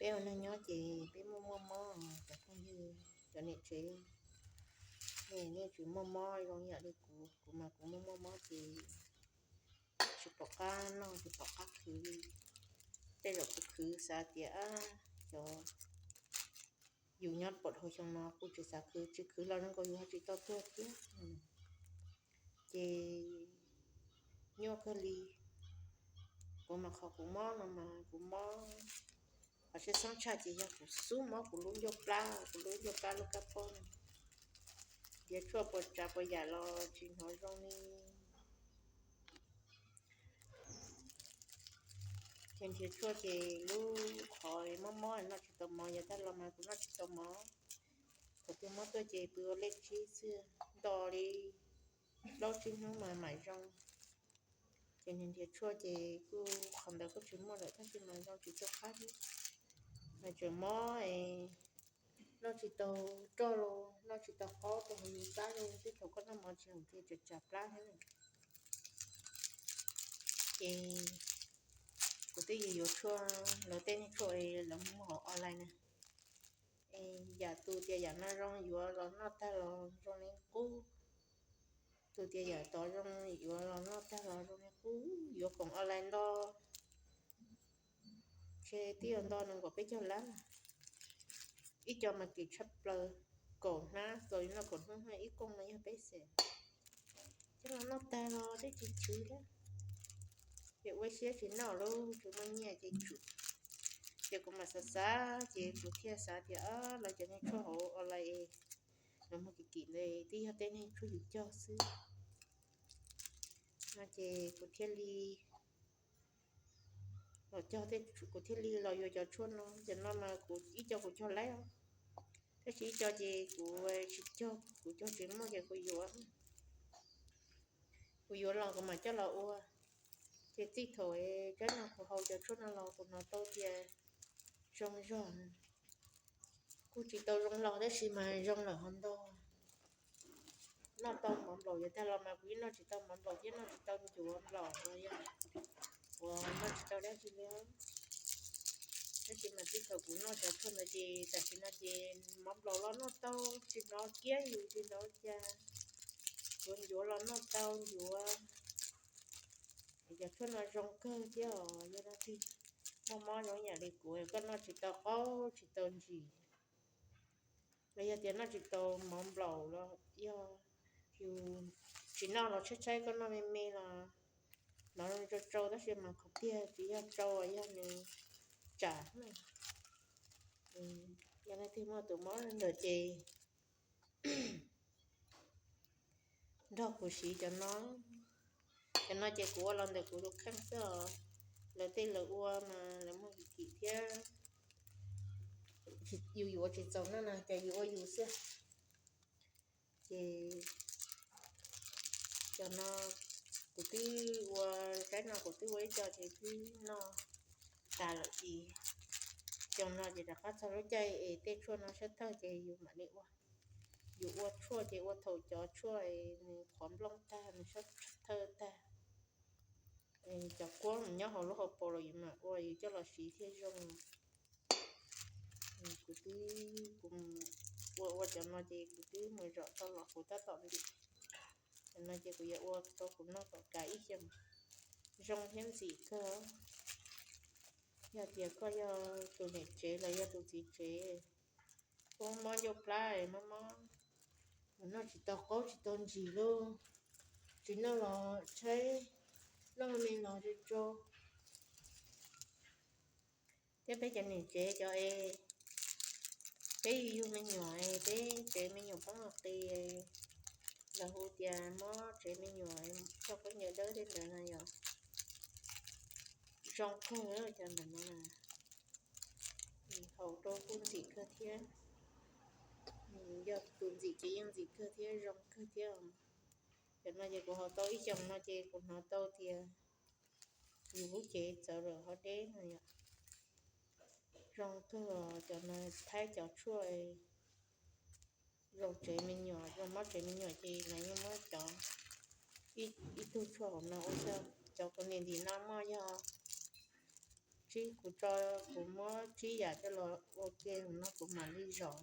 Peb ua neeg nyob ces peb muaj muaj mob, cov phooj ywg, cov niam tsev, nej tsis muaj mob zoo yam li kuv, kuv mas kuv muaj muaj mob ces tsis pom qab noj tsis pom qab khwv li. Tej zaum kuv khwv xav tias cov yus nyob pom dhau xyoo no kuj tsis xav khwv, tsis khwv los zoo nkaus yus ho tsis tau tuag thiab. Ces nyuaj kawg li. Kuv mas qhov kuv mob no mas kuv mob, qhov tshwj xeeb tshaj ces yog kuv xub mob kuv lub ncauj plab, kuv lub ncauj plab lub kab pob no. Nrhiav tshuaj puas tsav puas yam los tsis hnov zoo li. Ces nrhiav tshuaj ces lub qhov mob mob noj tsis tau mov, yav tag los mas kuv noj tsis tau mov. Thaum twg mob tuaj ces pw ua lej tsib xwb, nto li plaub tsib hnub mas mam zoo. Ces nws nrhiav tshuaj ces kuj qhov ntawd kuj tsis muaj lawm tab sis mas zoo tsis tau qab thiab. Mas tseem mob es noj tsis tau roj los noj tsis tau qaub rau hauv yus plab los, tej thaum koj noj mov tsis haum ces tseem tsam plab thiab. Ces kuv twb yuav yuav tshuaj, lawv tej niag tshuaj lawv muag hauv online na. Yam tus tias yam no zoo yuav los noj tag los zoo li qub, tus tias yam tod zoo yuav los noj tag los zoo li qub, yuav koom online nto, ces twb yuav nto nees nkaum peb caug lab. Ib co mas kim tshaj plaws, kaum hnab, txaus li noj kaum hnub, ib kooj no yog peb xees. Coj los noj tag los twb tsis chwv thiab. Ces ua siab tsis noj lawm, tsis muaj nyiaj ces tsum. Ces kuv mam xav xav ces kuv thiaj xav tias lawv cov niag tshuaj hauv online es lawv muag kim kim ntawd twb yog tej niag tshuaj yus cog xwb no ces kuv thiaj li los cog, kuv thiaj li los yuav cov tshuaj no. Cov no mas kuv ib co kuv cog laib os, tab sis ib co ces kuv tsis cog, kuv cog tsis muaj ces kuv yuav, kuv yuav los kuv mam coj los ua. Ces txij thaum tsab no kuv haus cov tshuaj no los kuv hnov tau tias zoo zog, kuj tsis tau zoo los tab sis mas zoo lawm ho ntau. Noj tau mov nplaum, yav tag los mas kuv yeej noj tsis tau mov nplaum thiab noj tsis tau ncuav nplaum los yog uas noj tsis tau dab tsi li. Tab sis mas txij thaum kuv noj cov tshuaj ntawd ces tam sim no ces mov nplaum los noj tau, tsis hnov kiab yus tsis hnov cas, ncuav ncuav los noj tau ncuav. Cov tshuaj no zoo kawg thiab os, yog leej twg muaj mob zoo yam li kuv, koj noj tsis tau qaub tsis tau ntsis los yog tias noj tsis tau mov nplaum los yog yus tsis noj los tshaib tshaib, koj noj me me los hnov tsau tsau tab sis mas qhov tiag tsis yog tsau, yog nws tsam. Yog leej twg muaj tus mob ntawd ces nrog kuv siv cov no. Cov no ces kuv ua los ntawm kuv tus kheej xwb os. Lawv tej lawv ua mas lawv muag kim kim thiab, yus yuav tsis txaus noj na, ces yus ua yus xwb. Ces cov no kuv twb ua, saib no kuv twb ua ib co ces twb noj tas lawm ces xyoo no ces rov qab txog lub caij es tej tshuaj no sab thawj ces yus mam li ua. Yus ua tshuaj ces ua thaum cov tshuaj nws qhuav nplooj tag, nws sab thawj tag. Cov kuab mus nyob hauv lub hauv paus los yus mam ua yus coj los siv thiaj zoo. Kuv twb, kuv ua ua cov no ces kuv twb mus zom tau los kuv tab tom ntim. Cov no ces kuv yuav ua rau kuv noj kom kav ib xyoos. Zoo thiab ntxim kawg. Yog tias koj yog tus niam tsev los yog tus txiv tsev, koj mob ncauj plab, mob mob, noj tsis tau qaub tsis tau ntsis lauj, tsis noj los tshaib, noj me los tsau tsau. Thiab peb cov niam tsev cov es peb yug me nyuam es peb tsev me nyuam poob los qis, lawv hu tias mob tsev me nyuam, txoj khaub ncaws dawb tej ntawd no yog zoo kawg cov ntawd no. Haus rau kuj ntxim kawg thiab, yog tus ntxim ces yeej ntxim kawg thiab zoo kawg thiab. Cov no ces kuv haus tau ib xyoos no ces kuv hnov tau tias yus lub cev txawv lawm ho deb no yom. Zoo kawg, cov no thaib cov tshuaj zoo tsev me nyuam, zoo mob tsev me nyuam ces lawv yeej muab cov, ib tug tshuaj hauv no ua rau cov kuv ntim ntim no muaj yog Kuv tso, kuv muab tsib yam coj los ua ke no kuv mam li zom.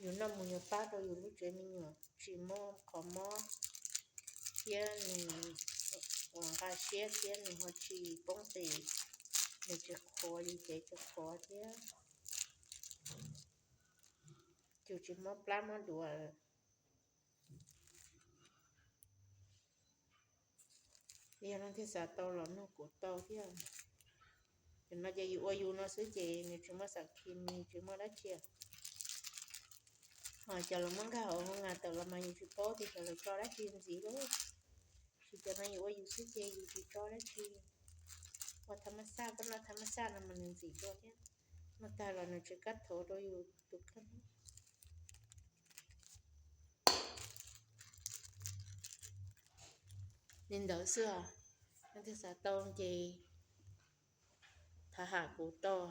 Yus noj mus yuav pab rau yus lub tsev me nyuam tsis muaj qhov mob thiab nws ua nqa siab thiab nws ho tsis poob qis, nws tsis qhuav li ces tsis qhuav thiab. Yus tsis mob plab mob duav. Yog leej twg xav tau los nug kuv tau thiab. Cov no ces yus ua yus no xwb ces nws tsis muaj xam khi, nws tsis muaj dab tsi. Ho cov los muab nkag hauv hoo nas tawm los mas yus tsis paub tias cov lawv tso dab tsi ntxiv lawm. Tsis, cov no yus ua yus xwb ces yus tsis tso dab tsi. Ua tha ma xaj, koj noj tha ma xaj no mas nws ntxim dua thiab. Noj tag los nws tsis kab thuv rau yus tus kheej. Li ntawd xwb os. Leej twg xav tau ces thov ham kuv tau.